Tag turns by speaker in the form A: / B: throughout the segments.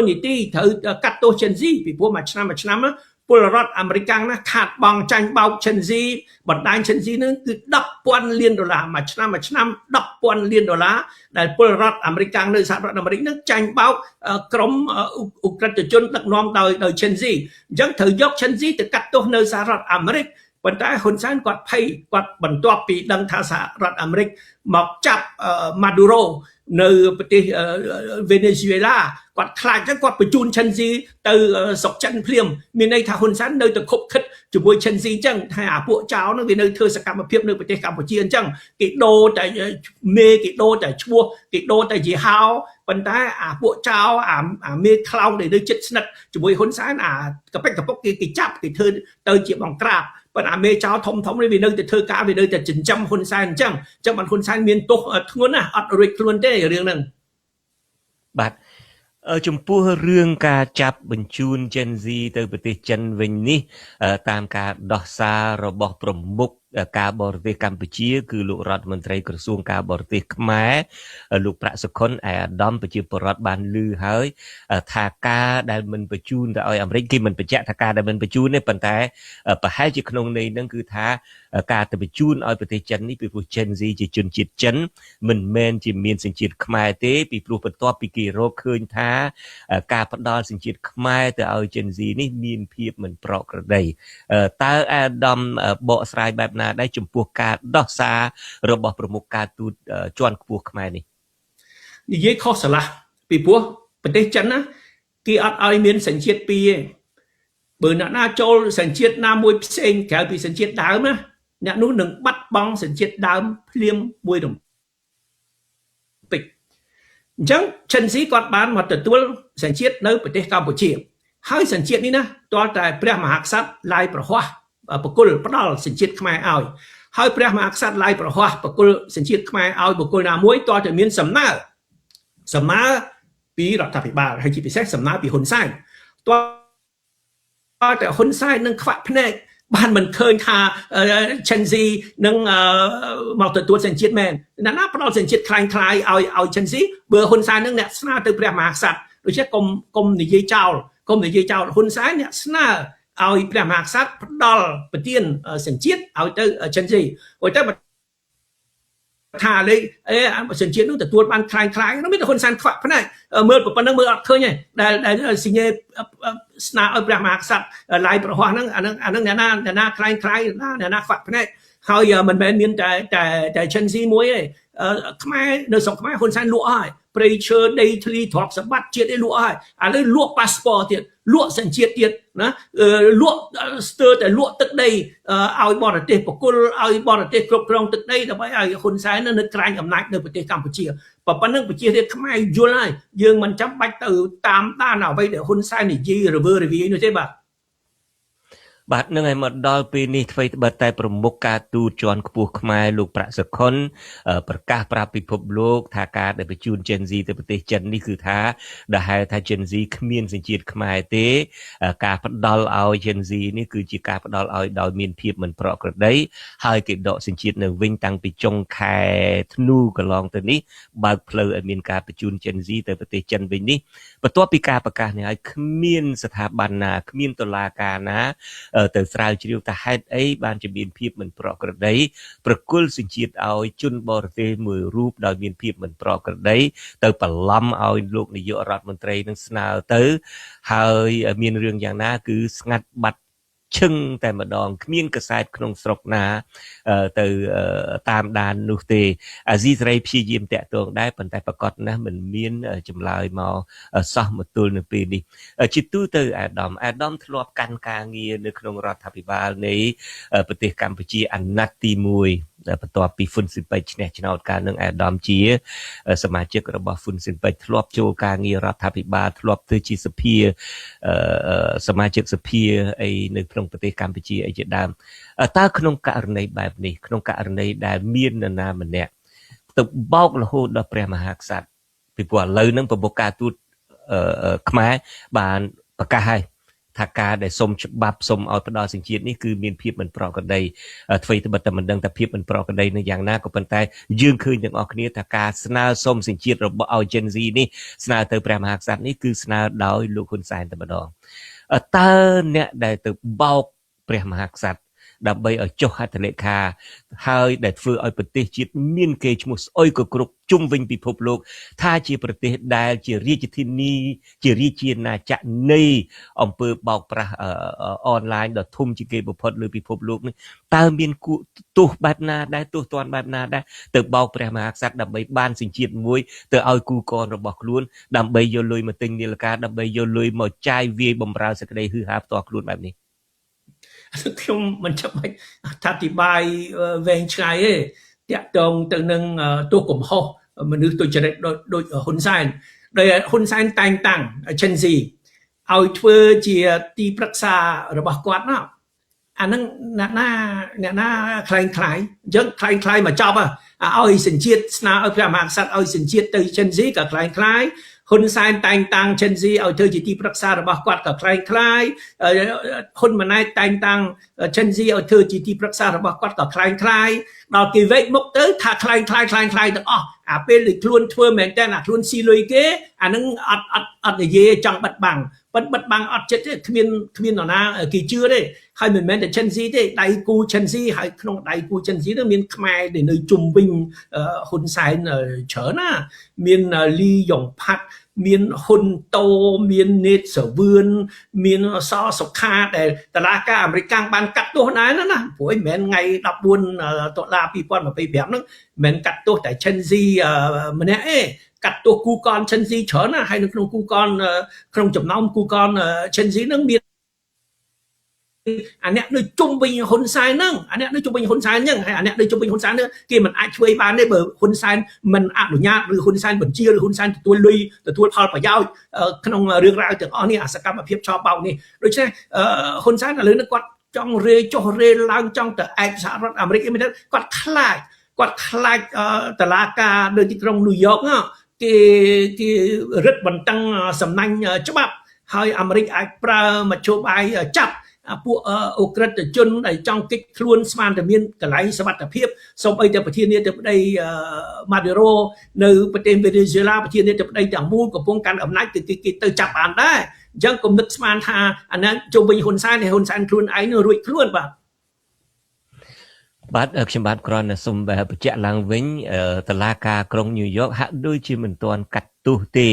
A: នាទីត្រូវកាត់ទោស Gen Z ពីព្រោះមួយឆ្នាំមួយឆ្នាំពលរដ្ឋអាមេរិកណាខាតបង់ចាញ់បោក Gen Z បណ្ដាញ Gen Z នឹងគឺ10,000លានដុល្លារមួយឆ្នាំមួយឆ្នាំ10,000លានដុល្លារដែលពលរដ្ឋអាមេរិកនៅសហរដ្ឋអាមេរិកនឹងចាញ់បោកក្រុមឧក្រិដ្ឋជនដឹកនាំដោយ Gen Z អញ្ចឹងត្រូវយក Gen Z ទៅកាត់ទោសនៅសហរដ្ឋអាមេរិកប៉ុន្តែហ៊ុនសែនគាត់ភ័យគាត់បន្ទាប់ពីដឹងថាសហរដ្ឋអាមេរិកមកចាប់ម៉ាឌូរ៉ូនៅប្រទេសវេណេស៊ុយអេឡាគាត់ខ្លាចចឹងគាត់បញ្ជូនឆិនស៊ីទៅស្រុកចិនភ្លាមមានន័យថាហ៊ុនសែននៅតែខុបខិតជាមួយឆិនស៊ីចឹងថាអាពួកចៅនោះវានៅធ្វើសកម្មភាពនៅប្រទេសកម្ពុជាអញ្ចឹងគេដូរតែមេគេដូរតែឈ្មោះគេដូរតែយីហោប៉ុន្តែអាពួកចៅអាមេខ្លោងដែលនៅចិត្តស្និទ្ធជាមួយហ៊ុនសែនអាកប៉ិកកពុកគេគេចាប់គេធ្វើទៅជាបង្ក្រាបប៉ុន្តែអាមេចៅធំធំនេះវានៅតែធ្វើការវានៅតែចិញ្ចឹមហ៊ុនសែនអញ្ចឹងអញ្ចឹងបានហ៊ុនសែនមានទោសធ្ងន់ណាស់អត់រួចខ្លួនទេរឿងហ្នឹង
B: បាទចំពោះរឿងការចាប់បញ្ជូន Gen Z ទៅប្រទេសចិនវិញនេះតាមការដោះសាររបស់ប្រមុខការបរទេសកម្ពុជាគឺលោករដ្ឋមន្ត្រីក្រសួងការបរទេសខ្មែរលោកប្រាក់សុខុនឯអាដាមប្រជាពលរដ្ឋបានឮហើយថាការដែលមិនបញ្ជូនទៅឲ្យអាមេរិកគេមិនបញ្ជាក់ថាការដែលមិនបញ្ជូនទេប៉ុន្តែប្រហែលជាក្នុងន័យហ្នឹងគឺថាការទៅបញ្ជូនឲ្យប្រទេសចិននេះពីព្រោះ Gen Z ជាជនជាតិចិនមិនមែនជាមានសញ្ជាតិខ្មែរទេពីព្រោះបន្ទាប់ពីគេរកឃើញថាការផ្ដល់សញ្ជាតិខ្មែរទៅឲ្យ Gen Z នេះមានភាពមិនប្រក្រតីតើអាដាមបកស្រាយបែបណាដែរចំពោះការដោះសាររបស់ប្រមុខការទូតជាន់ខ្ពស់ខ្មែរនេះ
A: និយាយខុសស្រឡះពីព្រោះប្រទេសចិនណាគេអត់ឲ្យមានសញ្ជាតិពីរទេបើអ្នកណាចូលសញ្ជាតិណាមួយផ្សេងក្រៅពីសញ្ជាតិដើមណាអ្នកនោះនឹងបាត់បង់សញ្ជាតិដើមភ្លាមមួយរំពេចអញ្ចឹងចិនស៊ីគាត់បានមកទទួលសញ្ជាតិនៅប្រទេសកម្ពុជាហើយសញ្ជាតិនេះណាទាល់តែព្រះមហាក្សត្រឡាយប្រហោះបកុលផ្ដល់សញ្ជាតិខ្មែរឲ្យហើយព្រះមហាក្សត្រឡាយប្រហោះបកុលសញ្ជាតិខ្មែរឲ្យបុគ្គលណាមួយទាល់តែមានសំណើសំណើពីរដ្ឋាភិបាលហើយជាពិសេសសំណើពីហ៊ុនសែនទាល់តែហ៊ុនសែននឹងខ្វាក់ភ្នែកបានមិនឃើញថាឆិនស៊ីនឹងមកទទួលសញ្ជាតិមែនណាណាផ្ដល់សញ្ជាតិខ្លាំងខ្លាយឲ្យឆិនស៊ីបើហ៊ុនសែននឹងអ្នកស្នើទៅព្រះមហាក្សត្រដូច្នេះកុំកុំនិយាយចោលកុំនិយាយចោលហ៊ុនសែនអ្នកស្នើឲ្យព្រះមហាក្សត្រផ្ដល់ប្រទានសញ្ជាតិឲ្យទៅឆិនស៊ីព្រោះតែថាលេខអេសញ្ជាតិនោះទទួលបានខ្លាំងខ្លាយនោះមានតែហ៊ុនសែនខ្វាក់ភ្នែកមើលប៉ុណ្ណឹងមើលអត់ឃើញទេដែលដែលសញ្ញាស្នើឲ្យព្រះមហាក្សត្រឡាយប្រហោះហ្នឹងអាហ្នឹងអាហ្នឹងអ្នកណាអ្នកណាខ្លាំងខ្លាយអ្នកណាខ្វាក់ភ្នែកហើយមិនមែនមានតែតែតែឆិនស៊ីមួយទេខ្មែរនៅស្រុកខ្មែរហ៊ុនសែនលក់ហើយព្រៃឈើដីធ្លីទ្រព្យសម្បត្តិជាតិឯលក់ហើយឥឡូវលក់ប៉ាសពតទៀតលក់សញ្ជាតិទៀតណាលក់ស្ទើរតែលក់ទឹកដីឲ្យបរទេសប្រគល់ឲ្យបរទេសគ្រប់គ្រងទឹកដីដើម្បីឲ្យហ៊ុនសែននៅក្រាញអំណាចនៅប្រទេសកម្ពុជាប៉ុណ្ណឹងប្រជារាស្ត្រខ្មែរយល់ហើយយើងមិនចាំបាច់ទៅតាមដានអ្វីដែលហ៊ុនសែននិយាយរវើរវាយនោះទេបាទ
B: បាទនឹងឲ្យមកដល់ពេលនេះអ្វីត្បិតតែប្រមុខការទូតជាន់ខ្ពស់ខ្មែរលោកប្រាក់សុខុនប្រកាសប្រាប់ពិភពលោកថាការដែលបញ្ជូន Gen Z ទៅប្រទេសចិននេះគឺថាដែលហៅថា Gen Z គ្មានសញ្ជាតិខ្មែរទេការផ្ដល់ឲ្យ Gen Z នេះគឺជាការផ្ដល់ឲ្យដោយមានភាពមិនប្រក្រតីហើយគេដកសញ្ជាតិនៅវិញតាំងពីចុងខែធ្នូកន្លងទៅនេះបើកផ្លូវឲ្យមានការបញ្ជូន Gen Z ទៅប្រទេសចិនវិញនេះបន្ទាប់ពីការប្រកាសនេះហើយគ្មានស្ថាប័នណាគ្មានតុលាការណាទៅស្រាវជ្រាវថាហេតុអីបានជាមានភាពមិនប្រក្រតីប្រគល់សញ្ជាតិឲ្យជនបរទេសមួយរូបដោយមានភាពមិនប្រក្រតីទៅបន្លំឲ្យលោកនាយករដ្ឋមន្ត្រីនឹងស្នើទៅហើយមានរឿងយ៉ាងណាគឺស្ងាត់បាត់ឈឹងតែម្ដងគ្មានកសែតក្នុងស្រុកណាទៅតាមដាននោះទេអាស៊ីសេរីព្យាយាមតាក់ទងដែរប៉ុន្តែប្រកាសណាស់មិនមានចម្លើយមកសោះមកទល់នៅពេលនេះជាទូទៅអាដាមអាដាមធ្លាប់កាន់ការងារនៅក្នុងរដ្ឋាភិបាលនៃប្រទេសកម្ពុជាអាណត្តិទី1ដែលបន្ទាប់ពីហ្វុនស៊ិនពេជ្រឈ្នះឆ្នោតកាលនឹងអាដាមជាសមាជិករបស់ហ្វុនស៊ិនពេជ្រធ្លាប់ចូលការងាររដ្ឋាភិបាលធ្លាប់ធ្វើជាសភាសមាជិកសភាអីនៅក្នុងប្រទេសកម្ពុជាអីជាដើមតើក្នុងករណីបែបនេះក្នុងករណីដែលមាននរណាម្នាក់ទៅបោករហូតដល់ព្រះមហាក្សត្រពីព្រោះឥឡូវហ្នឹងប្រមុខការទូតខ្មែរបានប្រកាសហើយ ថាការដែលសុំច្បាប់សុំឲ្យផ្ដល់សញ្ជាតិនេះគឺមានភាពមិនប្រក្រតី អ្វីត្បិតតែមិនដឹងថាភាពមិនប្រក្រតីនឹងយ៉ាងណា ក៏ប៉ុន្តែយើងឃើញទាំងអស់គ្នាថាការស្នើសុំសញ្ជាតិរបស់ឲ្យ Gen Z នេះស្នើទៅព្រះមហាក្សត្រនេះ គឺស្នើដោយលោកហ៊ុនសែនតែម្ដង។ តើអ្នកដែលទៅបោកព្រះមហាក្សត្រដើម្បីឲ្យចុះហត្ថលេខា ហើយដែលធ្វើឲ្យប្រទេសជាតិមានគេឈ្មោះស្អុយកគ្រប់ជុំវិញពិភពលោក ថាជាប្រទេសដែលជារាជធានីជារាជាណាចក្រនៃអំពើបោកប្រាស់អនឡាញដ៏ធំជាងគេបំផុតលើពិភពលោកនេះ តើមានគួទោសបែបណាដែរ ទោសទណ្ឌបែបណាដែរ ទៅបោកព្រះមហាក្សត្រដើម្បីបានសញ្ជាតិមួយទៅឲ្យគូកនរបស់ខ្លួន ដើម្បីយកលុយមកទិញនាឡិកា ដើម្បីយកលុយមកចាយវាយបំរើសេចក្តីហឺហាផ្ទាល់ខ្លួនបែបនេះ?
A: ខ្ញុំមិនចាំបាច់អធិប្បាយវែងឆ្ងាយទេ តាក់ទងទៅនឹងទោសកំហុសមនុស្សទុច្ចរិតដូចហ៊ុនសែន ដោយហ៊ុនសែនតែងតាំង Chen Zhi ឲ្យធ្វើជាទីប្រឹក្សារបស់គាត់ណា អាហ្នឹងអ្នកណាអ្នកណាខ្លែងខ្លាយអញ្ចឹង ខ្លែងខ្លាយមកចប់ ឲ្យសញ្ជាតិស្នើឲ្យព្រះមហាក្សត្រឲ្យសញ្ជាតិទៅ Chen Zhi ក៏ខ្លែងខ្លាយ ហ៊ុនសែនតែងតាំង Chen Zhi ឲ្យធ្វើជាទីប្រឹក្សារបស់គាត់ក៏ខ្លែងខ្លាយ ហ៊ុនម៉ាណែតតែងតាំង Chen Zhi ឲ្យធ្វើជាទីប្រឹក្សារបស់គាត់ក៏ខ្លែងខ្លាយ ដល់គេវែកមុខទៅថាខ្លែងខ្លាយខ្លែងខ្លាយទាំងអស់ អាពេលដែលខ្លួនធ្វើមែនតើ អាខ្លួនស៊ីលុយគេ អានឹងអត់អត់អត់និយាយ ចង់បិទបាំង បិទបិទបាំងអត់ចិត្តទេ គ្មានគ្មាននរណាគេជឿទេ។ ហើយមិនមែនតែ Chen Zhi ទេ ដៃគូ Chen Zhi ហើយក្នុងដៃគូ Chen Zhi នោះមានខ្មែរដែលនៅជុំវិញហ៊ុនសែនច្រើនណា មានលីយ៉ុងផាត់ មានហ៊ុនតូ មាននេតសវឿន មានសសុខា ដែលតឡាការអាមេរិកបានកាត់ទោសដែរណា ព្រោះមិនមែនថ្ងៃ14តុលា2025ហ្នឹងមិនកាត់ទោសតែ Chen Zhi ម្នាក់ទេ កាត់ទោសគូកន Chen Zhi ច្រើនណា ហើយនៅក្នុងគូកនក្នុងចំណោមគូកន Chen Zhi ហ្នឹងមានអាអ្នកនៅជុំវិញហ៊ុនសែនហ្នឹង អាអ្នកនៅជុំវិញហ៊ុនសែនហ្នឹង ហើយអាអ្នកនៅជុំវិញហ៊ុនសែនហ្នឹងគេមិនអាចធ្វើបានទេ បើហ៊ុនសែនមិនអនុញ្ញាត ឬហ៊ុនសែនបញ្ជា ឬហ៊ុនសែនទទួលលុយទទួលផលប្រយោជន៍ក្នុងរឿងរ៉ាវទាំងអស់នេះ អាសកម្មភាពឆបោកនេះ។ ដូច្នេះហ៊ុនសែនឥឡូវនេះគាត់ចង់រេចុះរេឡើង ចង់ទៅឯកសហរដ្ឋអាមេរិកអីមិនទេ គាត់ខ្លាច គាត់ខ្លាចតឡាការនៅទីក្រុងញូវយ៉កគេគេរឹតបន្តឹងសំណាញ់ច្បាប់ ហើយអាមេរិកអាចប្រើមធ្យោបាយចាប់ពួកអូក្រិតជនដែលចង់គេចខ្លួន ស្មានតែមានកន្លែងសវត្ថភាព សូម្បីតែប្រធានាធិបតីម៉ាឌូរ៉ូនៅប្រទេសវេណេស៊ុយអេឡា ប្រធានាធិបតីទាំងមូលកំពុងកាន់អំណាច គឺគេទៅចាប់បានដែរ។ អញ្ចឹងគុំនឹកស្មានថាអាนั้นជុំវិញហ៊ុនសែន ហើយហ៊ុនសែនខ្លួនឯងនឹងរួចខ្លួន។ បាទ
B: បាទ ខ្ញុំបាទគ្រាន់តែសូមបញ្ជាក់ឡើងវិញ តឡាការក្រុងញូវយ៉កហាក់ដូចជាមិនទាន់កាត់ទោសទេ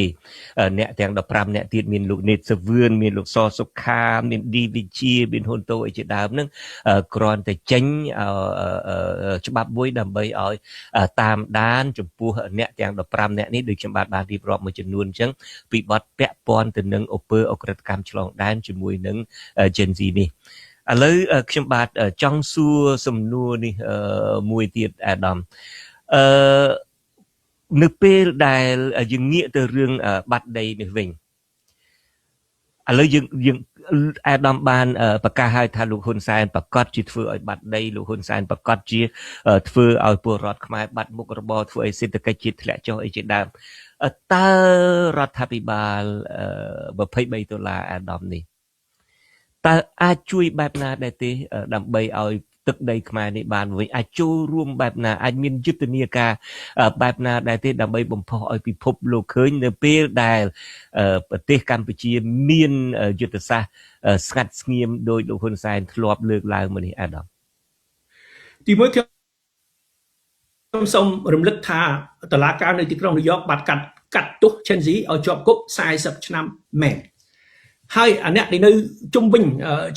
B: អ្នកទាំង15អ្នកទៀត មានលោកនេតសវឿន មានលោកសសុខា មានឌីវិជា មានហ៊ុនតូអីជាដើមហ្នឹង គ្រាន់តែចេញច្បាប់មួយដើម្បីឲ្យតាមដានចំពោះអ្នកទាំង15អ្នកនេះ ដូចខ្ញុំបាទបានរៀបរាប់មួយចំនួនអញ្ចឹង ពីបទពាក់ព័ន្ធទៅនឹងអំពើអក្រិតកម្មឆ្លងដែនជាមួយនឹង Gen Z នេះ។ ឥឡូវខ្ញុំបាទចង់សួរសំណួរនេះមួយទៀត អាដាម អឺនៅពេលដែលយើងងាកទៅរឿងបាត់ដីនេះវិញ ឥឡូវយើងយើងអាដាមបានប្រកាសឲ្យថាលោកហ៊ុនសែនប្រកាសជាធ្វើឲ្យបាត់ដី លោកហ៊ុនសែនប្រកាសជាធ្វើឲ្យពលរដ្ឋខ្មែរបាត់មុខរបរ ធ្វើឲ្យសេដ្ឋកិច្ចជាតិធ្លាក់ចុះអីជាដើម តើរដ្ឋាភិបាល23ដុល្លារអាដាមនេះ តើអាចជួយបែបណាដែរទេ ដើម្បីឲ្យទឹកដីខ្មែរនេះបានវិញ? អាចចូលរួមបែបណា អាចមានយុទ្ធនាការបែបណាដែរទេ ដើម្បីបំផុសឲ្យពិភពលោកឃើញ នៅពេលដែលប្រទេសកម្ពុជាមានយុទ្ធសាស្ត្រស្ងាត់ស្ងៀមដោយលោកហ៊ុនសែនធ្លាប់លើកឡើងមកនេះ អាដាម?
A: ទីមួយខ្ញុំសូមរំលឹកថាតឡាការនៅទីក្រុងញូវយ៉កបានកាត់កាត់ទោស Chen Zhi ឲ្យជាប់គុក40ឆ្នាំមែន ហើយអាអ្នកដែលនៅជុំវិញ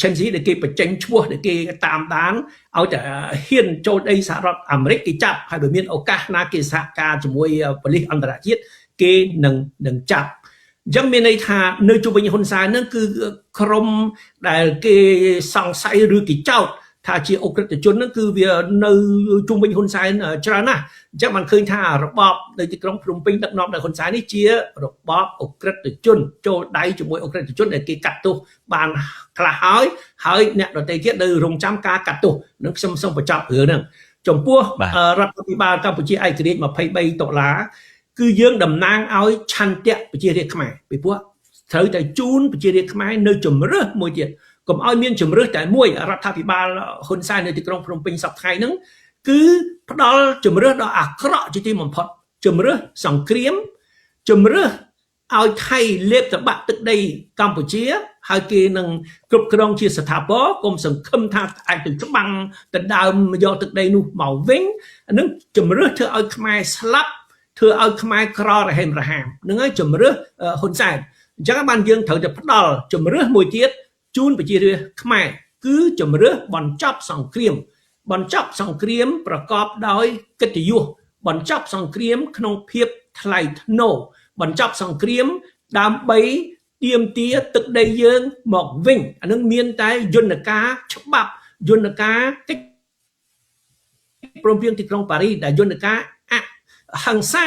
A: Chen Zhi ដែលគេបញ្ចេញឈ្មោះ ដែលគេតាមដានឲ្យតែហ៊ានចូលដីសហរដ្ឋអាមេរិកគេចាប់ ហើយបើមានឱកាសណាគេសហការជាមួយប៉ូលីសអន្តរជាតិ គេនឹងនឹងចាប់។ អញ្ចឹងមានន័យថានៅជុំវិញហ៊ុនសែនហ្នឹង គឺក្រុមដែលគេសង្ស័យឬគេចោទថាជាអ ுக ្រិតជនហ្នឹង គឺវានៅជុំវិញហ៊ុនសែនច្រើនណាស់។ អញ្ចឹងបានឃើញថារបបនៅទីក្រុងភ្នំពេញដឹកនាំដោយហ៊ុនសែននេះជារបបអ ுக ្រិតជនចូលដៃជាមួយអ ுக ្រិតជន ដែលគេកាត់ទោសបានខ្លះហើយ ហើយអ្នកដទៃទៀតនៅរងចាំការកាត់ទោសនឹង។ ខ្ញុំសូមបញ្ចប់រឿងហ្នឹង។ ចំពោះរដ្ឋាភិបាលកម្ពុជាឯករាជ្យ23ដុល្លារ គឺយើងតំណាងឲ្យឆន្ទៈប្រជារាស្ត្រខ្មែរ ពីព្រោះ ត្រូវតែជូនប្រជារាស្ត្រខ្មែរនៅជំរើសមួយទៀតកុំឲ្យមានជំរើសតែមួយរដ្ឋាភិបាលហ៊ុនសែននៅទីក្រុងភ្នំពេញសប្តាហ៍ថ្ងៃហ្នឹងគឺផ្ដល់ជំរើសដ៏អាក្រក់ជាទីបំផុតជំរើសសង្គ្រាមជំរើសឲ្យថៃលេបតបាក់ទឹកដីកម្ពុជាហើយគេនឹងគ្រប់គ្រងជាស្ថាពរកុំសង្ឃឹមថាអាចទៅច្បាំងដណ្ដើមយកទឹកដីនោះមកវិញនឹងជំរើសធ្វើឲ្យខ្មែរស្លាប់ធ្វើឲ្យខ្មែរក្ររហេមរហាមនឹងហើយជំរើសហ៊ុនសែនអញ្ចឹងបានយើងត្រូវតែផ្ដល់ជំរើសមួយទៀតជូនប្រជារាស្ត្រខ្មែរគឺជំរើសបញ្ចប់សង្គ្រាមបញ្ចប់សង្គ្រាមប្រកបដោយកិត្តិយសបញ្ចប់សង្គ្រាមក្នុងភាពថ្លៃថ្នូរបញ្ចប់សង្គ្រាមដើម្បីទាមទារទឹកដីយើងមកវិញអានឹងមានតែយន្តការច្បាប់យន្តការកិច្ចព្រមព្រៀងទីក្រុងប៉ារីសដែលយន្តការអហិង្សា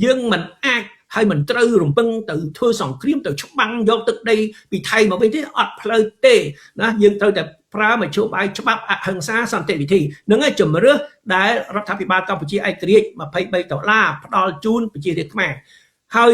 A: យើងមិនអាចហើយមិនត្រូវរំពឹងទៅធ្វើសង្គ្រាមទៅច្បាំងយកទឹកដីពីថៃមកវិញទេអត់ផ្លូវទេណាយើងត្រូវតែប្រើមធ្យោបាយច្បាប់អហិង្សាសន្តិវិធីនឹងឯជំរើសដែលរដ្ឋាភិបាលកម្ពុជាឯករាជ្យ23ដុល្លារផ្ដល់ជូនប្រជារាស្ត្រខ្មែរហើយ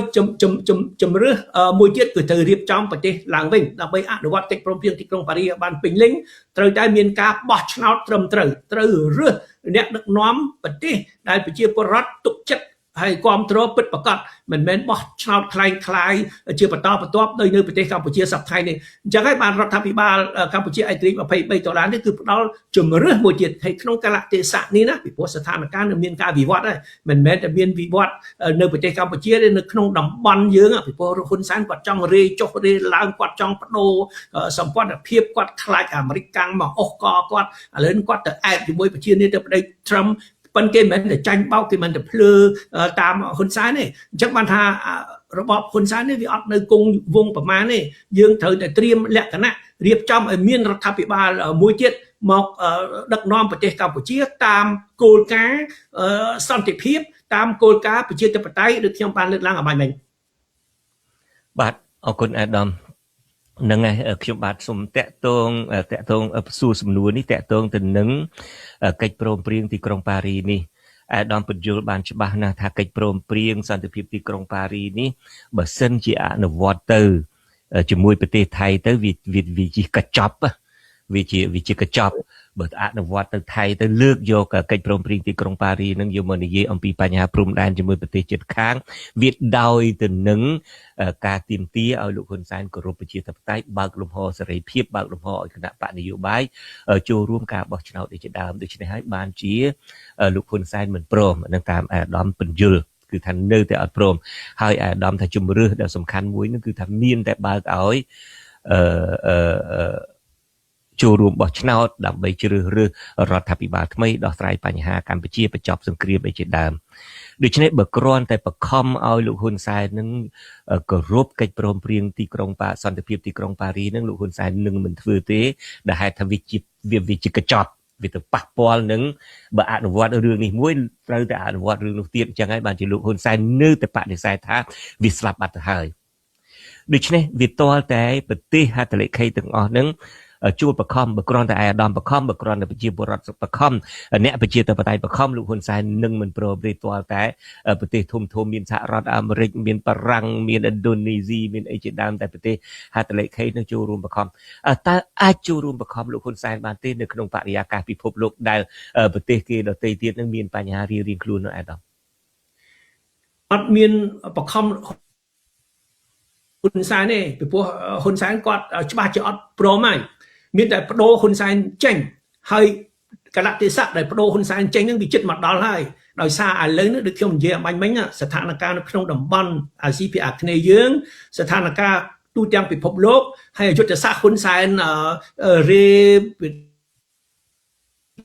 A: ជំរើសមួយទៀតគឺត្រូវរៀបចំប្រទេសឡើងវិញដើម្បីអនុវត្តកិច្ចព្រមព្រៀងទីក្រុងប៉ារីសបានពេញលេញត្រូវតែមានការបោះឆ្នោតត្រឹមត្រូវត្រូវរើសអ្នកដឹកនាំប្រទេសដែលប្រជាពលរដ្ឋទុកចិត្តហើយគ្រប់គ្រងពិតប្រាកដមិនមែនបោះឆ្នោតคล้ายៗជាបន្តបន្ទាប់ដោយនៅប្រទេសកម្ពុជាសប្តាហ៍នេះអញ្ចឹងហើយបានរដ្ឋាភិបាលកម្ពុជាឯករាជ្យ23ដុល្លារនេះគឺផ្ដល់ជំរើសមួយទៀតហើយក្នុងកាលៈទេសៈនេះណាពីព្រោះស្ថានភាពនៅមានការវិវត្តហើយមិនមែនតែមានវិវត្តនៅប្រទេសកម្ពុជាទេនៅក្នុងតំបន់យើងពីព្រោះហ៊ុនសែនគាត់ចង់រេចុះរេឡើងគាត់ចង់បដូរសម្ព័ន្ធភាពគាត់ខ្លាចអាមេរិកកាំងមកអុសកគាត់ឥឡូវគាត់ទៅអែបជាមួយប្រជានាធិបតី Trump ប៉ុន្តែគេមិនមែនតែចាញ់បោកគេមិនតែភ្លើតាមហ៊ុនសែនទេអញ្ចឹងបានថារបបហ៊ុនសែននេះវាអត់នៅគង់វង្សប្រមាណទេយើងត្រូវតែត្រៀមលក្ខណៈរៀបចំឲ្យមានរដ្ឋាភិបាលមួយទៀតមកដឹកនាំប្រទេសកម្ពុជាតាមគោលការណ៍សន្តិភាពតាមគោលការណ៍ប្រជាធិបតេយ្យដូចខ្ញុំបានលើកឡើងអម្បាញ់មិញ
B: បាទអរគុណអាដាមហ្នឹងហើយខ្ញុំបាទសូមតាក់ទងសួរសំណួរនេះតាក់ទងទៅនឹងកិច្ចព្រមព្រៀងទីក្រុងប៉ារីនេះអាដាមពន្យល់បានច្បាស់ណាស់ថាកិច្ចព្រមព្រៀងសន្តិភាពទីក្រុងប៉ារីនេះបើសិនជាអនុវត្តទៅជាមួយប្រទេសថៃទៅវាជាកញ្ចប់វាជាកញ្ចប់បើអនុវត្តទៅថៃទៅលើកយកកិច្ចព្រមព្រៀងទីក្រុងប៉ារីនឹងយកមកនិយាយអំពីបញ្ហាព្រំដែនជាមួយប្រទេសជិតខាងវាដោយទៅនឹងការទាមទារឲ្យលោកហ៊ុនសែនគោរពប្រជាធិបតេយ្យបើកលំហសេរីភាពបើកលំហឲ្យគណៈបកនយោបាយចូលរួមការបោះឆ្នោតដូចជាដើមដូច្នេះហើយបានជាលោកហ៊ុនសែនមិនព្រមនឹងតាមអាដាមពន្យល់គឺថានៅតែអត់ព្រមហើយអាដាមថាជំរឿសដែលសំខាន់មួយនឹងគឺថាមានតែបើកឲ្យចូលរួមបោះឆ្នោតដើម្បីជ្រើសរើសរដ្ឋាភិបាលថ្មីដោះស្រាយបញ្ហាកម្ពុជាបញ្ចប់សង្គ្រាមអីជាដើមដូច្នេះបើគ្រាន់តែបខំឲ្យលោកហ៊ុនសែននឹងគោរពកិច្ចព្រមព្រៀងទីក្រុងប៉ាសន្តិភាពទីក្រុងប៉ារីនឹងលោកហ៊ុនសែននឹងមិនធ្វើទេដែលហេតុថាវាជាកញ្ចប់វាទៅប៉ះពាល់នឹងបើអនុវត្តរឿងនេះមួយត្រូវតែអនុវត្តរឿងនោះទៀតអញ្ចឹងហើយបានជាលោកហ៊ុនសែននៅតែបដិសេធថាវាស្លាប់បាត់ទៅហើយដូច្នេះវាទាល់តែប្រទេសហត្ថលេខីទាំងអស់នឹងជួលបខំបើគ្រាន់តែអាដាមបខំបើគ្រាន់តែប្រជាពលរដ្ឋបខំអ្នកប្រជាធិបតេយ្យបខំលោកហ៊ុនសែននឹងមិនព្រមទេទាល់តែប្រទេសធំធំមានសហរដ្ឋអាមេរិកមានបារាំងមានឥណ្ឌូនេស៊ីមានអីជាដើមតែប្រទេសហត្ថលេខីនឹងចូលរួមបខំតើអាចចូលរួមបខំលោកហ៊ុនសែនបានទេនៅក្នុងបរិយាកាសពិភពលោកដែលប្រទេសគេដទៃទៀតនឹងមានបញ្ហារៀងៗខ្លួននោះអាដាម
A: អត់មានបខំហ៊ុនសែនទេពីព្រោះហ៊ុនសែនគាត់ច្បាស់ជាអត់ព្រមហើយមានតែបដូរហ៊ុនសែនចេញហើយកលៈទេសៈដែលបដូរហ៊ុនសែនចេញនឹងវាចិត្តមកដល់ហើយដោយសារឥឡូវនេះដូចខ្ញុំនិយាយអំបញ្ញមិញស្ថានភាពនៅក្នុងតំបន់អាស៊ីភាគអាគ្នេយ៍យើងស្ថានភាពទូទាំងពិភពលោកហើយយុទ្ធសាស្ត្រហ៊ុនសែនរេ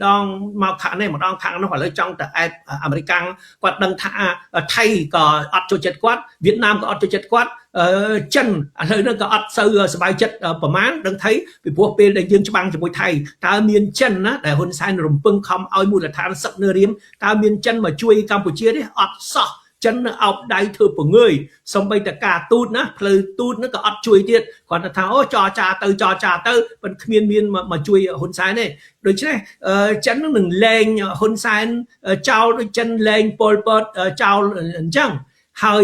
A: ដងមកខាងនេះម្ដងខាងនោះឥឡូវចង់ទៅអែបអាមេរិកគាត់ដឹងថាថៃក៏អត់ចូលចិត្តគាត់វៀតណាមក៏អត់ចូលចិត្តគាត់ចិនឥឡូវនេះក៏អត់សូវសប្បាយចិត្តប្រមាណដឹងថៃពីព្រោះពេលដែលយើងច្បាំងជាមួយថៃតើមានចិនណាដែលហ៊ុនសែនរំពឹងខំឲ្យមូលដ្ឋានសឹកនៅរៀមតើមានចិនមកជួយកម្ពុជាទេអត់សោះចិននៅអោបដៃធ្វើពងើយសំបីតការទូតណាផ្លូវទូតហ្នឹងក៏អត់ជួយទៀតគាត់ថាអូចរចាទៅចរចាទៅប៉ុន្តែគ្មានមកជួយហ៊ុនសែនទេដូច្នេះចិននឹងលែងហ៊ុនសែនចោលដូចចិនលែងប៉ុលពតចោលអញ្ចឹង ហើយ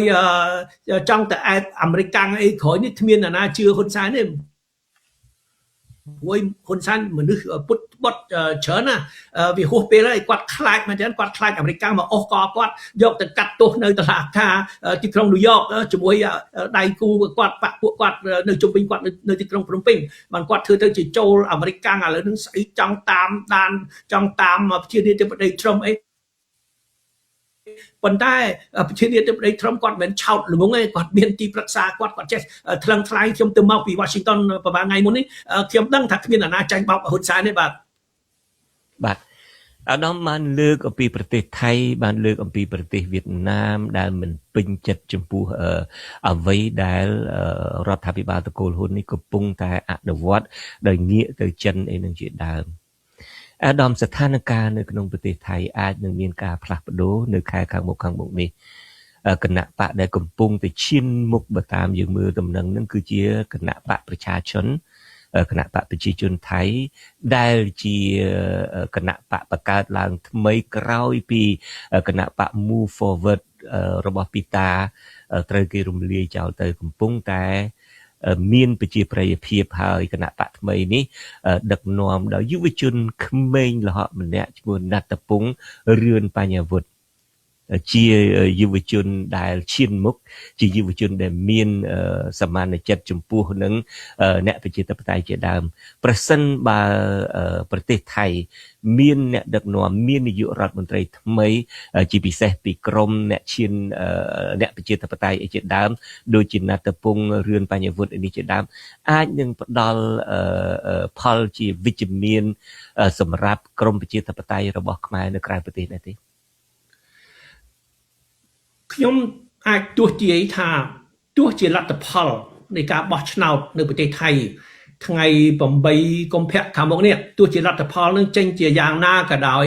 A: ចង់ទៅអែបអាមេរិកកាំងអីក្រោយនេះគ្មានអ្នកណាជឿហ៊ុនសែនទេ ព្រោះហ៊ុនសែនមនុស្សពុតបុតច្រើនណាវាហួសពេលហើយគាត់ខ្លាចមែនទែនគាត់ខ្លាចអាមេរិកកាំងមកអស់កគាត់យកទៅកាត់ទោសនៅតុលាការទីក្រុងញូវយ៉កជាមួយដៃគូគាត់បាក់ពួកគាត់នៅជុំវិញគាត់នៅទីក្រុងភ្នំពេញបានគាត់ធ្វើទៅជាចូលអាមេរិកកាំងឥឡូវនឹងស្អីចង់តាមដានចង់តាមប្រធានាធិបតីត្រឹមអីប៉ុន្តែប្រធានាធិបតីត្រឹមគាត់មិនឆោតល្ងងទេគាត់មានទីប្រឹក្សាគាត់គាត់ចេះថ្លឹងថ្លែងខ្ញុំទៅមកពី Washington ប្រហែលថ្ងៃមុននេះខ្ញុំដឹងថាគ្មានអ្នកណាចាញ់បោកហ៊ុនសែនទេបាទ
B: បាទអាដាមបានលើកអំពីប្រទេសថៃបានលើកអំពីប្រទេសវៀតណាមដែលមិនពេញចិត្តចំពោះអ្វីដែលរដ្ឋាភិបាលតកូលហ៊ុននេះកំពុងតែអនុវត្តដោយងាកទៅចិនអីនឹងជាដើមអាដាមស្ថានភាពនៅក្នុងប្រទេសថៃអាចនឹងមានការផ្លាស់ប្ដូរនៅខែខាងមុខនេះគណៈបកដែលកំពុងតែឈានមុខបើតាមយើងមើលដំណឹងនឹងគឺជាគណៈបកប្រជាជនគណៈបកប្រជាជនថៃដែលជាគណៈបកបង្កើតឡើងថ្មីក្រោយពីគណៈបក Move Forward របស់ពីតាត្រូវគេរំលាយចោលទៅកំពុងតែមានប្រជាប្រិយភាពហើយគណៈបកថ្មីនេះដឹកនាំដោយយុវជនក្មេងល្ហកម្នាក់ឈ្មោះណត្តពង្សរឿនបញ្ញវុធជាយុវជនដែលឈានមុខជាយុវជនដែលមានសមានចិត្តចំពោះនឹងអ្នកប្រជាធិបតេយ្យជាដើមប្រសិនបើប្រទេសថៃមានអ្នកដឹកនាំមាននាយករដ្ឋមន្ត្រីថ្មីជាពិសេសពីក្រមអ្នកឈានអ្នកប្រជាធិបតេយ្យជាដើមដូចជាណត្តពង្សរឿនបញ្ញវុធនេះជាដើមអាចនឹងផ្ដល់ផលជាវិជ្ជមានសម្រាប់ក្រមប្រជាធិបតេយ្យរបស់ខ្មែរនៅក្រៅប្រទេសដែរទេ
A: ខ្ញុំអាចទស្សន៍ទាយថាទោះជាលទ្ធផលនៃការបោះឆ្នោតនៅប្រទេសថៃថ្ងៃ8កុម្ភៈខាងមុខនេះទោះជាលទ្ធផលនឹងចេញជាយ៉ាងណាក៏ដោយ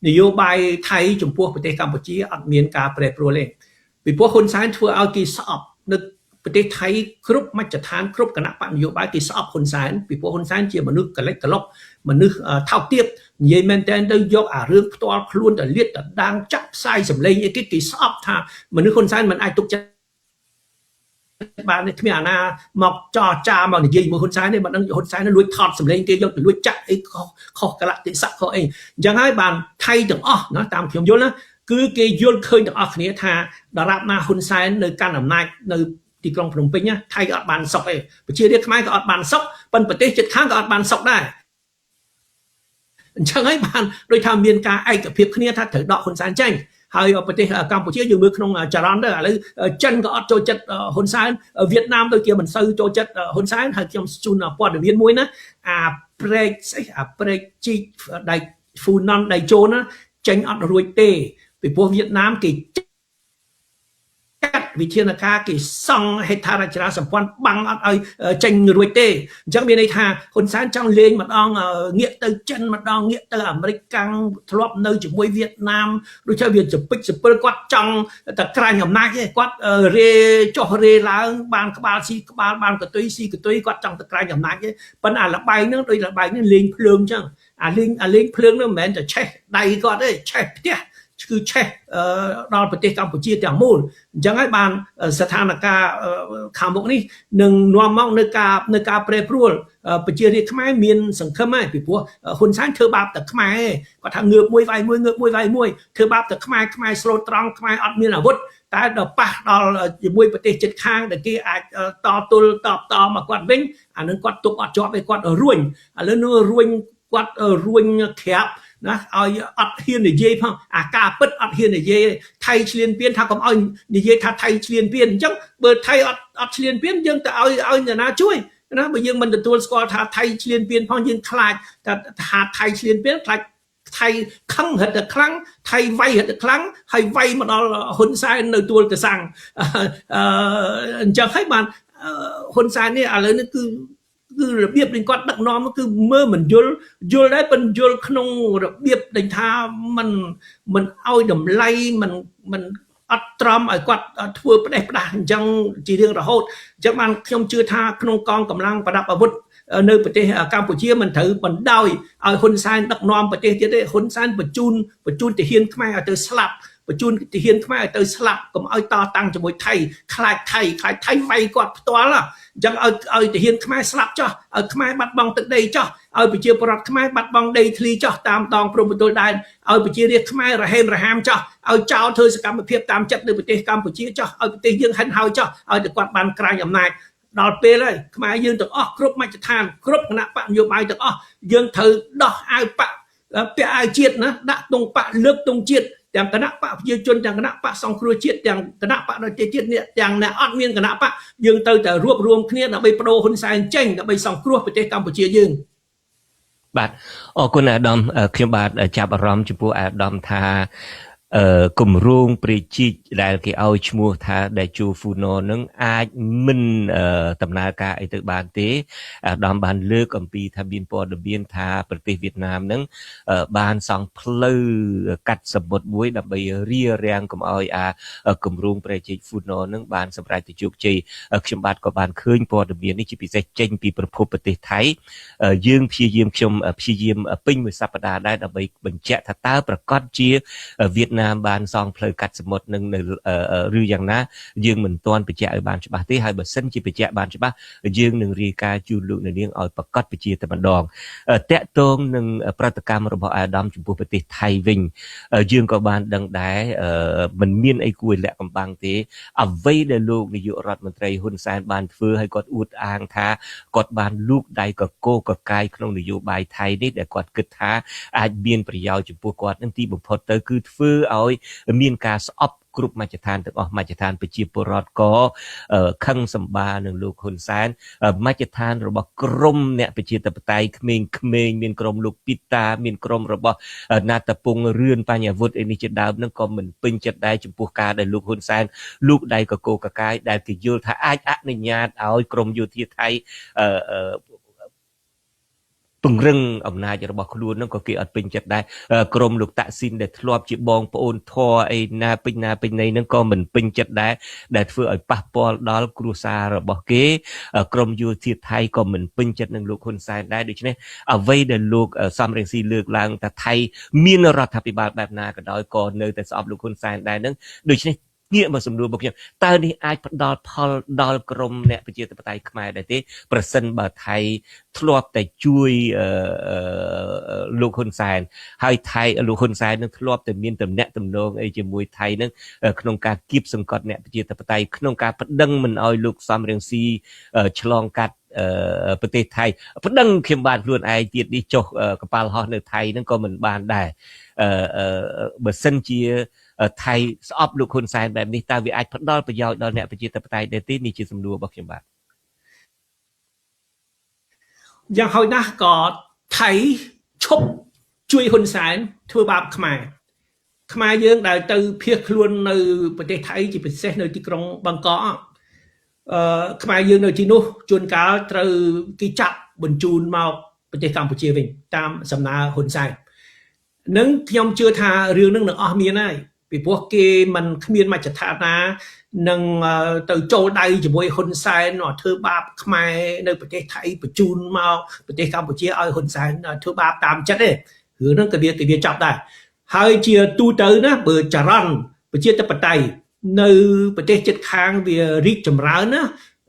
A: នយោបាយថៃចំពោះប្រទេសកម្ពុជាអត់មានការប្រែប្រួលទេពីព្រោះហ៊ុនសែនធ្វើឲ្យគេស្អប់នៅប្រទេសថៃគ្រប់មជ្ឈដ្ឋានគ្រប់គណៈបកនយោបាយគេស្អប់ហ៊ុនសែនពីព្រោះហ៊ុនសែនជាមនុស្សកលិចកលុកមនុស្សថោកទាបនិយាយមែនតើទៅយកអារឿងផ្ទាល់ខ្លួនទៅលាតទៅដាងចាក់ផ្សាយសម្លេងអីគេគេស្អប់ថាមនុស្សហ៊ុនសែនមិនអាចទុកចិត្តបានទេគ្មានអាណាមកចរចាមកនិយាយជាមួយហ៊ុនសែនទេមិនដឹងហ៊ុនសែនលួចថតសម្លេងគេយកទៅលួចចាក់អីខុសកលៈទេសៈខុសអីអញ្ចឹងហើយបានថៃទាំងអស់ណាតាមខ្ញុំយល់ណាគឺគេយល់ឃើញទាំងអស់គ្នាថាដរាបណាហ៊ុនសែននៅកាន់អំណាចនៅទីក្រុងភ្នំពេញថៃក៏អត់បានសុខទេប្រជារាស្ត្រខ្មែរក៏អត់បានសុខប៉ុន្តែប្រទេសជិតខាងក៏អត់បានសុខដែរអញ្ចឹងហើយបានដូចថាមានការឯកភាពគ្នាថាត្រូវដកហ៊ុនសែនចេញហើយប្រទេសកម្ពុជាយើងមើលក្នុងចរន្តទៅឥឡូវចិនក៏អត់ចូលចិត្តហ៊ុនសែនវៀតណាមដូចជាមិនសូវចូលចិត្តហ៊ុនសែនហើយខ្ញុំជូនព័ត៌មានមួយណាអាព្រែកស្អីអាព្រែកជីកដៃហ្វូណនដៃជោណាចេញអត់រួចទេពីព្រោះវៀតណាមគេចាត់វិធានការគេសង់ហេដ្ឋារចនាសម្ព័ន្ធបាំងអត់ឲ្យចេញរួចទេអញ្ចឹងមានន័យថាហ៊ុនសែនចង់លេងម្ដងងាកទៅចិនម្ដងងាកទៅអាមេរិកកាំងធ្លាប់នៅជាមួយវៀតណាមដូចជាវាចពិចសពិលគាត់ចង់តែក្រាញអំណាចទេគាត់រេចុះរេឡើងបានក្បាលស៊ីក្បាលបានកតុយស៊ីកតុយគាត់ចង់តែក្រាញអំណាចទេប៉ុន្តែអាលបែងហ្នឹងដូចលបែងហ្នឹងលេងភ្លើងអញ្ចឹងអាលេងភ្លើងហ្នឹងមិនមែនតែឆេះដៃគាត់ទេឆេះផ្ទះគឺឆេះដល់ប្រទេសកម្ពុជាទាំងមូលអញ្ចឹងហើយបានស្ថានភាពខាងមុខនេះនឹងនាំមកនៅការប្រែប្រួលប្រជារាស្ត្រខ្មែរមានសង្ឃឹមហើយពីព្រោះហ៊ុនសែនធ្វើបាបតែខ្មែរគាត់ថាងើបមួយវាយមួយងើបមួយវាយមួយធ្វើបាបតែខ្មែរខ្មែរស្លូតត្រង់ខ្មែរអត់មានអាវុធតែដល់ប៉ះដល់ជាមួយប្រទេសជិតខាងដែលគេអាចតទល់តបតមកគាត់វិញអានឹងគាត់ទុកអត់ជាប់ទេគាត់រួញឥឡូវនោះរួញគាត់រួញក្រាបណាឲ្យអត់ហ៊ាននិយាយផងអាការពិតអត់ហ៊ាននិយាយថៃឆ្លៀនពៀនថាកុំឲ្យនិយាយថាថៃឆ្លៀនពៀនអញ្ចឹងបើថៃអត់ឆ្លៀនពៀនយើងទៅឲ្យអ្នកណាជួយណាបើយើងមិនទទួលស្គាល់ថាថៃឆ្លៀនពៀនផងយើងខ្លាចថាថៃឆ្លៀនពៀនខ្លាចថៃខឹងរឹតតែខ្លាំងថៃវាយរឹតតែខ្លាំងហើយវាយមកដល់ហ៊ុនសែននៅទួលកសាំងអញ្ចឹងហើយបានហ៊ុនសែននេះឥឡូវនេះគឺរបៀបនៃគាត់ដឹកនាំគឺមើលមិនយល់យល់ដែរប៉ុន្តែយល់ក្នុងរបៀបដែលថាមិនឲ្យតម្លៃមិនអត់ត្រមឲ្យគាត់ធ្វើផ្ដេសផ្ដាស់អញ្ចឹងជារៀងរហូតអញ្ចឹងបានខ្ញុំជឿថាក្នុងកងកម្លាំងប្រដាប់អាវុធនៅប្រទេសកម្ពុជាមិនត្រូវបណ្ដោយឲ្យហ៊ុនសែនដឹកនាំប្រទេសទៀតទេហ៊ុនសែនបញ្ជូនទាហានខ្មែរឲ្យទៅស្លាប់ បញ្ជូនទាហានខ្មែរឲ្យទៅស្លាប់កុំឲ្យតតាំងជាមួយថៃខ្លាចថៃខ្លាចថៃវាយគាត់ផ្ទាល់អញ្ចឹងឲ្យទាហានខ្មែរស្លាប់ចោះឲ្យខ្មែរបាត់បង់ទឹកដីចោះឲ្យប្រជាពលរដ្ឋខ្មែរបាត់បង់ដីធ្លីចោះតាមដងព្រំប្រទល់ដែនឲ្យប្រជារាស្ត្រខ្មែររហេមរហាមចោះឲ្យចោលធ្វើសកម្មភាពតាមចិត្តនៅប្រទេសកម្ពុជាចោះឲ្យប្រទេសយើងហិនហោចោះឲ្យតែគាត់បានក្រាញអំណាចដល់ពេលហើយខ្មែរយើងទាំងអស់គ្រប់មជ្ឈដ្ឋានគ្រប់គណៈបកនយោបាយទាំងអស់យើងត្រូវដោះអាវបកពាក់អាវជាតិណាដាក់ទង់បកលើកទង់ជាតិទាំងគណៈបកប្រជាជនទាំងគណៈបកសង្គ្រោះជាតិទាំងគណៈបកដទៃទៀតនេះទាំងអ្នកអត់មានគណៈបកយើងត្រូវតែរួបរวมគ្នាដើម្បីបដូរហ៊ុនសែនចេញដើម្បីសង្គ្រោះប្រទេសកម្ពុជាយើង
B: បាទអរគុណអាដាមខ្ញុំបាទចាប់អារម្មណ៍ចំពោះអាដាមថាគម្រោងព្រែកជីកដែលគេឲ្យឈ្មោះថាដេជោហ្វូណននឹងអាចមិនដំណើរការអីទៅបានទេអាដាមបានលើកអំពីថាមានព័ត៌មានថាប្រទេសវៀតណាមនឹងបានសង់ផ្លូវកាត់សមុទ្រមួយដើម្បីរារាំងកុំឲ្យអាគម្រោងព្រែកជីកហ្វូណននឹងបានសម្រេចទៅជោគជ័យខ្ញុំបាទក៏បានឃើញព័ត៌មាននេះជាពិសេសចេញពីប្រភពប្រទេសថៃយើងព្យាយាមខ្ញុំព្យាយាមពេញមួយសប្តាហ៍ដែរដើម្បីបញ្ជាក់ថាតើប្រកាសជាវៀតណាមបានសង់ផ្លូវកាត់សមុទ្រនឹងនៅឬយ៉ាងណាយើងមិនទាន់បញ្ជាក់ឲ្យបានច្បាស់ទេហើយបើសិនជាបញ្ជាក់បានច្បាស់យើងនឹងរាយការណ៍ជូនលោកអ្នកនាងឲ្យប្រកាសបញ្ជាតែម្ដងតកតងនឹងប្រតិកម្មរបស់អាដាមចំពោះប្រទេសថៃវិញយើងក៏បានដឹងដែរមិនមានអីគួរឲ្យលាក់កំបាំងទេអ្វីដែលលោកនាយករដ្ឋមន្ត្រីហ៊ុនសែនបានធ្វើឲ្យគាត់អួតអាងថាគាត់បានលូកដៃកកកកាយក្នុងនយោបាយថៃនេះដែលគាត់គិតថាអាចមានប្រយោជន៍ចំពោះគាត់នឹងទីបំផុតទៅគឺធ្វើឲ្យមានការស្អប់គ្រប់មជ្ឈដ្ឋានទាំងអស់មជ្ឈដ្ឋានប្រជាពលរដ្ឋក៏ខឹងសម្បានឹងលោកហ៊ុនសែនមជ្ឈដ្ឋានរបស់ក្រមអ្នកប្រជាធិបតេយ្យក្មេងៗមានក្រមលោកពីតាមានក្រមរបស់ណាតពងរឿនបញ្ញវុធអីនេះជាដើមនឹងក៏មិនពេញចិត្តដែរចំពោះការដែលលោកហ៊ុនសែនលូកដៃកកកកាយដែលគេយល់ថាអាចអនុញ្ញាតឲ្យក្រមយោធាថៃពង្រឹងអំណាចរបស់ខ្លួននឹងក៏គេអត់ពេញចិត្តដែរក្រុមលោកតាក់ស៊ីនដែលធ្លាប់ជាបងប្អូនធរអីណាពេញណាពេញណីនឹងក៏មិនពេញចិត្តដែរដែលធ្វើឲ្យប៉ះពាល់ដល់គ្រួសាររបស់គេក្រុមយោធាថៃក៏មិនពេញចិត្តនឹងលោកហ៊ុនសែនដែរដូច្នេះអ្វីដែលលោកសំរងស៊ីលើកឡើងថាថៃមានរដ្ឋាភិបាលបែបណាក៏ដោយក៏នៅតែស្អប់លោកហ៊ុនសែនដែរនឹងដូច្នេះងាកមកសំណួររបស់ខ្ញុំតើនេះអាចផ្ដល់ផលដល់ក្រមអ្នកប្រជាធិបតេយ្យខ្មែរដែរទេប្រសិនបើថៃធ្លាប់តែជួយលោកហ៊ុនសែនហើយថៃលោកហ៊ុនសែននឹងធ្លាប់តែមានទំនាក់ទំនងអីជាមួយថៃនឹងក្នុងការគៀបសង្កត់អ្នកប្រជាធិបតេយ្យក្នុងការប្តឹងមិនឲ្យលោកសំរងស៊ីឆ្លងកាត់ប្រទេសថៃប្តឹងខ្ញុំបាទខ្លួនឯងទៀតនេះចុះកប៉ាល់ហោះនៅថៃនឹងក៏មិនបានដែរបើសិនជាថៃស្អប់លោកហ៊ុនសែនបែបនេះតើវាអាចផ្ដល់ប្រយោជន៍ដល់អ្នកប្រជាធិបតេយ្យដែរទេនេះជាសំណួររបស់ខ្ញុំបាទ
A: យ៉ាងហោចណាស់ក៏ថៃឈប់ជួយហ៊ុនសែនធ្វើបាបខ្មែរខ្មែរយើងដែលទៅភៀសខ្លួននៅប្រទេសថៃជាពិសេសនៅទីក្រុងបាងកកខ្មែរយើងនៅទីនោះជួនកាលត្រូវគេចាប់បញ្ជូនមកប្រទេសកម្ពុជាវិញតាមសំណើហ៊ុនសែននឹងខ្ញុំជឿថារឿងនឹងនឹងអស់មានហើយពីព្រោះគេមិនគ្មានមជ្ឈដ្ឋានណានឹងទៅចូលដៃជាមួយហ៊ុនសែនធ្វើបាបខ្មែរនៅប្រទេសថៃបញ្ជូនមកប្រទេសកម្ពុជាឲ្យហ៊ុនសែនធ្វើបាបតាមចិត្តទេរឿងហ្នឹងក៏វាចាប់ដែរហើយជាទូទៅណាបើចរន្តប្រជាធិបតេយ្យនៅប្រទេសជិតខាងវារីកចម្រើនណា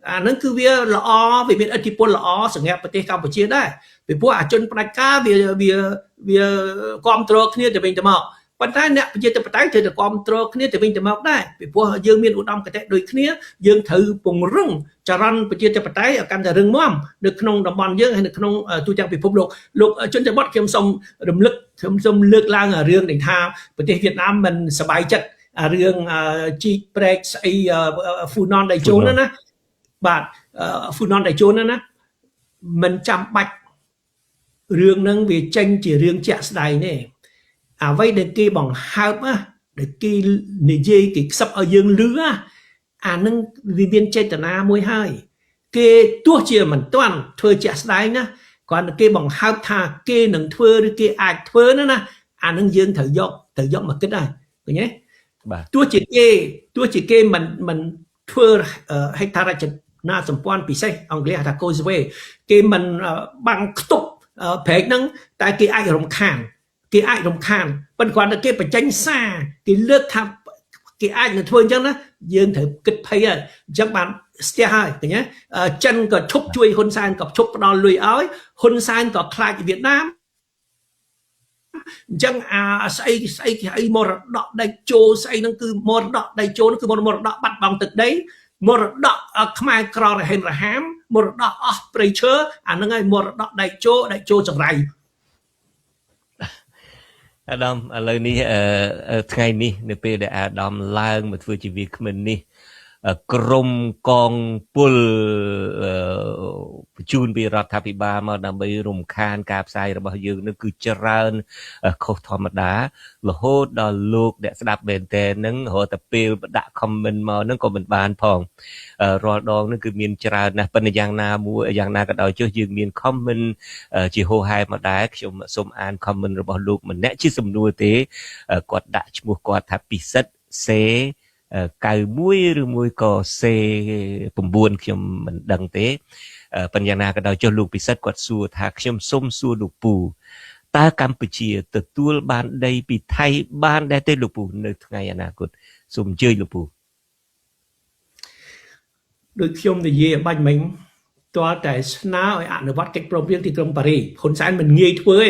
A: អាហ្នឹងគឺវាល្អវាមានឥទ្ធិពលល្អសម្រាប់ប្រទេសកម្ពុជាដែរពីព្រោះអាជនផ្ដាច់ការវាវាវាគ្រប់គ្រងគ្នាទៅវិញទៅមកប៉ុន្តែអ្នកប្រជាធិបតេយ្យត្រូវតែគ្រប់គ្រងគ្នាទៅវិញទៅមកដែរពីព្រោះយើងមានឧត្តមគតិដូចគ្នាយើងត្រូវពង្រឹងចរន្តប្រជាធិបតេយ្យឲ្យកាន់តែរឹងមាំនៅក្នុងតំបន់យើងហើយនៅក្នុងទូទាំងពិភពលោកលោកជនចបុតខ្ញុំសូមរំលឹកខ្ញុំសូមលើកឡើងរឿងដែលថាប្រទេសវៀតណាមមិនសប្បាយចិត្តរឿងជីកព្រែកស្អីហ្វូណនដៃជូនណាបាទហ្វូណនដៃជូនណាមិនចាំបាច់រឿងហ្នឹងវាចេញជារឿងជាក់ស្ដែងទេអ្វីដែលគេបង្ហើបណាដែលគេនិយាយគេខ្សឹបឲ្យយើងលឺណាអានឹងវាមានចេតនាមួយហើយគេទោះជាមិនទាន់ធ្វើជាក់ស្ដែងណាគ្រាន់តែគេបង្ហើបថាគេនឹងធ្វើឬគេអាចធ្វើណាណាអានឹងយើងត្រូវយកមកគិតហើយឃើញទេបាទទោះជាគេមិនធ្វើហេដ្ឋារចនាសម្ព័ន្ធពិសេសអង់គ្លេសហៅថា causeway គេមិនបាំងខ្ទប់ព្រែកហ្នឹងតែគេអាចរំខាន គេអាចរំខានប៉ុន្តែគ្រាន់តែគេបញ្ចេញសារគេលើកថាគេអាចនឹងធ្វើអញ្ចឹងណាយើងត្រូវគិតភ័យហើយអញ្ចឹងបានស្ទះហើយឃើញទេចិនក៏ឈប់ជួយហ៊ុនសែនក៏ឈប់ផ្ដល់លុយឲ្យហ៊ុនសែនក៏ខ្លាចវៀតណាមអញ្ចឹងអាស្អីស្អីគេអីមរតកដីជោស្អីហ្នឹងគឺមរតកដីជោហ្នឹងគឺមរតកបាត់បង់ទឹកដីមរតកខ្មែរក្ររហេមរហាមមរតកអស់ព្រៃឈើអាហ្នឹងហើយមរតកដីជោដីជោចង្រៃ
B: អាដាមឥឡូវនេះថ្ងៃនេះនៅពេលដែលអាដាមឡើងមកធ្វើជាវាគ្មិននេះក្រមកងពលបញ្ជូនពីរដ្ឋាភិបាលមកដើម្បីរំខានការផ្សាយរបស់យើងនឹងគឺច្រើនខុសធម្មតារហូតដល់លោកអ្នកស្ដាប់មែនតើនឹងរហូតតែពេលដាក់ comment មកនឹងក៏មិនបានផងរាល់ដងនឹងគឺមានច្រើនណាស់ប៉ុន្តែយ៉ាងណាមួយយ៉ាងណាក៏ដោយចុះយើងមាន comment ជាហោហែមកដែរខ្ញុំសូមអាន comment របស់លោកម្នាក់ជាសំណួរទេគាត់ដាក់ឈ្មោះគាត់ថាពិសិដ្ឋសេ91ឬមួយក៏ C9 ខ្ញុំមិនដឹងទេប៉ុន្តែយ៉ាងណាក៏ដោយចុះលោកពិសិដ្ឋគាត់សួរថាខ្ញុំសូមសួរលោកពូតើកម្ពុជាទទួលបានដីពីថៃបានដែរទេលោកពូនៅថ្ងៃអនាគតសូមអញ្ជើញលោកពូ
A: ដូចខ្ញុំនិយាយបាញ់មិញទាល់តែស្នើឲ្យអនុវត្តកិច្ចព្រមព្រៀងទីក្រុងប៉ារីហ៊ុនសែនមិនងាយធ្វើទេ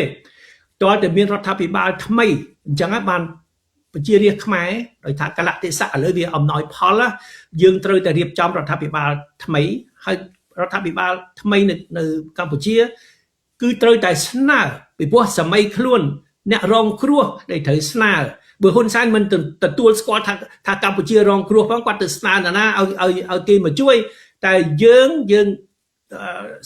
A: ទាល់តែមានរដ្ឋាភិបាលថ្មីអញ្ចឹងបានប្រជារាស្ត្រខ្មែរដោយថាកលៈទេសៈឥឡូវវាអំណោយផលយើងត្រូវតែរៀបចំរដ្ឋាភិបាលថ្មីហើយរដ្ឋាភិបាលថ្មីនៅកម្ពុជាគឺត្រូវតែស្នើពីព្រោះសម័យខ្លួនអ្នករងគ្រោះដែលត្រូវស្នើបើហ៊ុនសែនមិនទទួលស្គាល់ថាកម្ពុជារងគ្រោះផងគាត់ទៅស្នើនរណាឲ្យគេមកជួយតែយើង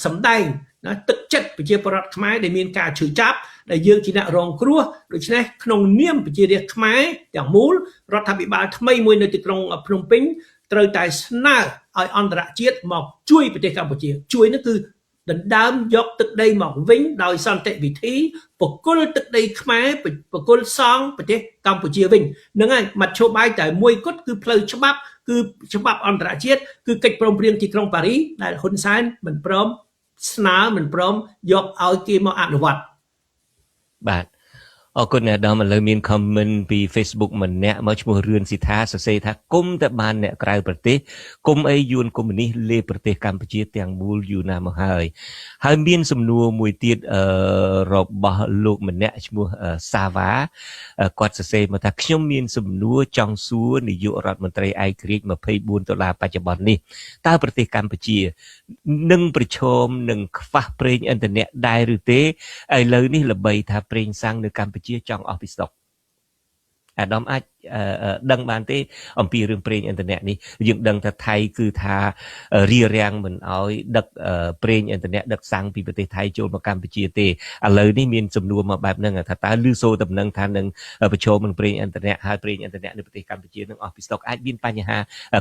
A: សម្ដែងណាទឹកចិត្តប្រជាពលរដ្ឋខ្មែរដែលមានការឈឺចាប់ដែលយើងជាអ្នករងគ្រោះដូច្នេះក្នុងនាមប្រជារាស្ត្រខ្មែរទាំងមូលរដ្ឋាភិបាលថ្មីមួយនៅទីក្រុងភ្នំពេញត្រូវតែស្នើឲ្យអន្តរជាតិមកជួយប្រទេសកម្ពុជាជួយនោះគឺដណ្ដើមយកទឹកដីមកវិញដោយសន្តិវិធីបកគលទឹកដីខ្មែរបកគលសង់ប្រទេសកម្ពុជាវិញហ្នឹងហើយមធ្យោបាយតែមួយគត់គឺផ្លូវច្បាប់គឺច្បាប់អន្តរជាតិគឺកិច្ចព្រមព្រៀងទីក្រុងប៉ារីដែលហ៊ុនសែនមិនព្រមស្នើមិនព្រមយកឲ្យគេមកអនុវត្ត
B: បាទអរគុណអ្នកដាមឥឡូវមាន comment ពី Facebook ម្នាក់មកឈ្មោះរឿនស៊ីថាសរសេរថាគុំតែបានអ្នកក្រៅប្រទេសគុំអីយួនកុម្មុយនីសលេប្រទេសកម្ពុជាទាំងមូលយូរណាស់មកហើយហើយមានសំណួរមួយទៀតរបស់លោកម្នាក់ឈ្មោះសាវ៉ាគាត់សរសេរមកថាខ្ញុំមានសំណួរចង់សួរនាយករដ្ឋមន្ត្រីឯករាជ្យ24ដុល្លារបច្ចុប្បន្ននេះតើប្រទេសកម្ពុជានឹងប្រឈមនឹងខ្វះប្រេងឥន្ធនៈដែរឬទេឥឡូវនេះល្បីថាប្រេងសាំងនៅកម្ពុជាចង់អស់ពីស្តុកអាដាមអាចដឹងបានទេអំពីរឿងប្រេងឥន្ធនៈនេះយើងដឹងថាថៃគឺថារារាំងមិនឲ្យដឹកប្រេងឥន្ធនៈដឹកសាំងពីប្រទេសថៃចូលមកកម្ពុជាទេឥឡូវនេះមានសំណួរមកបែបហ្នឹងថាតើឮសូរដំណឹងថានឹងប្រឈមនឹងប្រេងឥន្ធនៈហើយប្រេងឥន្ធនៈនៅប្រទេសកម្ពុជានឹងអស់ពីស្តុកអាចមានបញ្ហា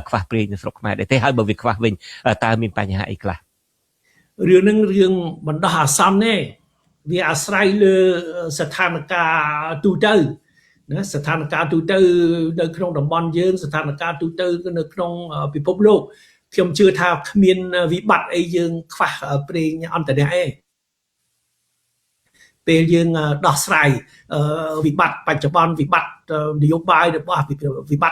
B: ខ្វះប្រេងនៅស្រុកខ្មែរដែរទេហើយបើវាខ្វះវិញតើមានបញ្ហាអីខ្លះ
A: រឿងហ្នឹងរឿងបណ្ដោះអាសន្នទេវាអាស្រ័យលើស្ថានភាពទូទៅណាស្ថានភាពទូទៅនៅក្នុងតំបន់យើងស្ថានភាពទូទៅនៅក្នុងពិភពលោកខ្ញុំជឿថាគ្មានវិបត្តិអីយើងខ្វះប្រេងឥន្ធនៈឯងពេលយើងដោះស្រាយវិបត្តិបច្ចុប្បន្នវិបត្តិនយោបាយរបស់វិបត្តិ